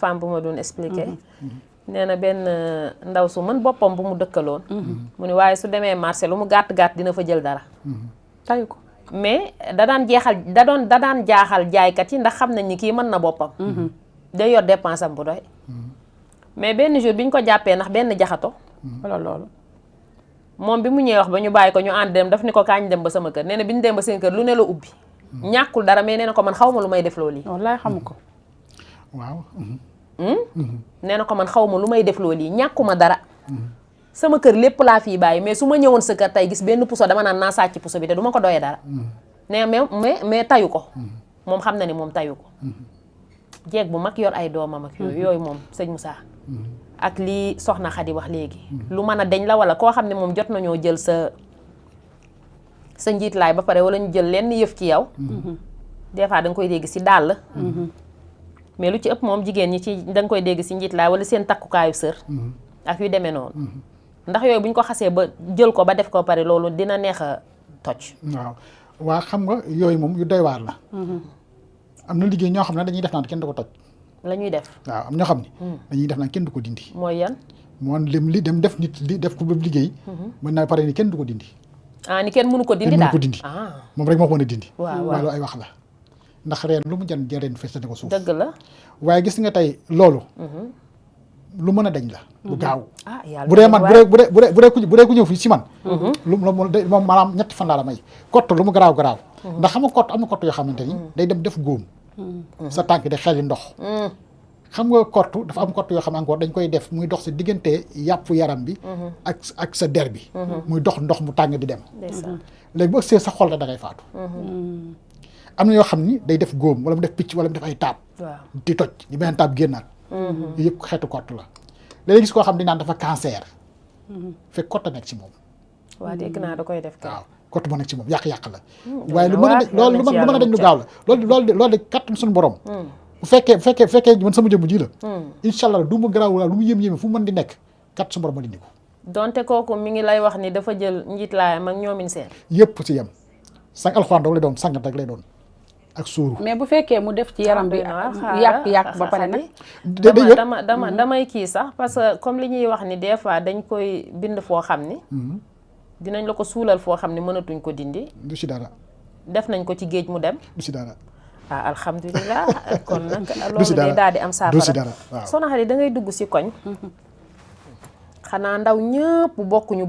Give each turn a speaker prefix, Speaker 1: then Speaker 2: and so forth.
Speaker 1: femme bu ma doon expliqué nee na benn ndaw su mën boppam bu mu dëkkaloon mu ne waaye su demee marché lu mu gàtt-gàtt dina fa jël dara
Speaker 2: tayu ko
Speaker 1: mais da daan jaaxal jaaykat yi ndax xam nañ ni kii mën na boppam day yor dépense am bu doy mais benn jour bi ñu ko jàppee ndax benn jaxato
Speaker 2: wala loolu
Speaker 1: moom bi mu ñëwee wax ba ñu bàyyi ko ñu ànd dem daf ni ko kaañ dem ba sama kër nee na bi ñu dem ba seen kër lu ne la ubbi ñàkkul dara mais nee na ko man xaw ma lu may def loolu yi
Speaker 2: wallaay xamu ko
Speaker 3: waaw
Speaker 1: nee na ko man xaw ma lu may def loolu yi ñàkkuma dara sama kër lépp laa fii bàyyi mais su ma ñëwoon sa kër tey gis benn puso dama naan naa sàcc puso bi te du ma ko doyee dara nee mais tayu ko moom xam na ni moom tayu ko jeeg bu mag yor ay doomam ak yooyu moom sëñ Moussa ak lii soxna Xadi wax léegi lu mën a deñ la wala koo xam ne moom jot nañoo jël sa njiitlaay ba pare wala ñu jël lenn yëf ci yow des fois da nga koy dégg si dàll mais lu ci ëpp moom jigéen ñi ci da nga koy dégg si njiitlaay wala seen takkukaayu sër ak yu demee noonu ndax yooyu bu ñu ko xasee ba jël ko ba def ko pare loolu dina neex a toj
Speaker 3: waaw waa xam nga yooyu moom yu doy waar la am na liggéey ñoo xam ne dañuy def naan kenn du ko toj
Speaker 1: la ñuy def
Speaker 3: waaw am ñoo xam ne dañuy def naan kenn du ko dindi
Speaker 1: mooy yan
Speaker 3: moom li dem def nit li def ko ba liggéey mën naa pare ni kenn du ko dindi
Speaker 1: ah ni kenn mënu ko dindi
Speaker 3: kenn mënu
Speaker 1: daal
Speaker 3: ko dindi moom rek moo ko mën a dindi
Speaker 1: waaw
Speaker 3: waaye loolu ay wax la ndax reen lu mu jan jareen festane ko suuf
Speaker 1: dëgg la
Speaker 3: waaye gis nga tey loolu lu mën a dañ la bu gaaw
Speaker 1: ah yàlla
Speaker 3: bu dee man bu dee ku ñëw fii si man lu moom maanaam ñetti fan laa la may kott lu mu garaaw garaaw ndax xam nga kott am na kott yoo xamante ni day dem def góom sa tànk de xeli ndox xam nga kott dafa am kott yoo xam ne encore dañ koy def muy dox sa diggante yàpp yaram bi ak sa der bi muy dox ndox mu tàng di dem léegi bu ëgsee sa xol la da ngay faatu am na yoo xam ni day def góom wala mu def picc wala mu def ay taab di toj di beneen taab génnaat yëpp xeetu kott la léegi gis koo xam di naan dafa cancer fekk kott nekk ci moom
Speaker 1: waaw dégg naa da koy def
Speaker 3: waaw kott moo nekk ci moom yàq-yàq la waaye lu mën a loolu lu mën a dañ lu gaaw la loolu de kattan suñu borom bu fekkee man sama jëmm ji la incha allah du mu garaaw la lu mu yëm-yémi fu mu mën di nekk kat suñu borom ma dindi ko
Speaker 1: donte kooku mi ngi lay wax ni dafa jël njiitlaayam ak ñoomin seen
Speaker 3: yëpp ci yem sang alxuraan rek lay doon sangat rek lay doon ak suuru
Speaker 2: mais bu fekkee mu def ci yaram bi yàq ba pare nag
Speaker 1: damay kii sax parce que comme li ñuy wax ni des fois dañ koy bind foo xam ni dinañ la ko suulal foo xam ni mënatuñ ko dindi
Speaker 3: du si dara
Speaker 1: def nañ ko ci géej mu dem
Speaker 3: du si dara
Speaker 1: ah alhamdulilah kon nag loolu day daal di am saafara soxna Xadi da ngay dugg si koñ xanaa ndaw ñëpp bokkuñu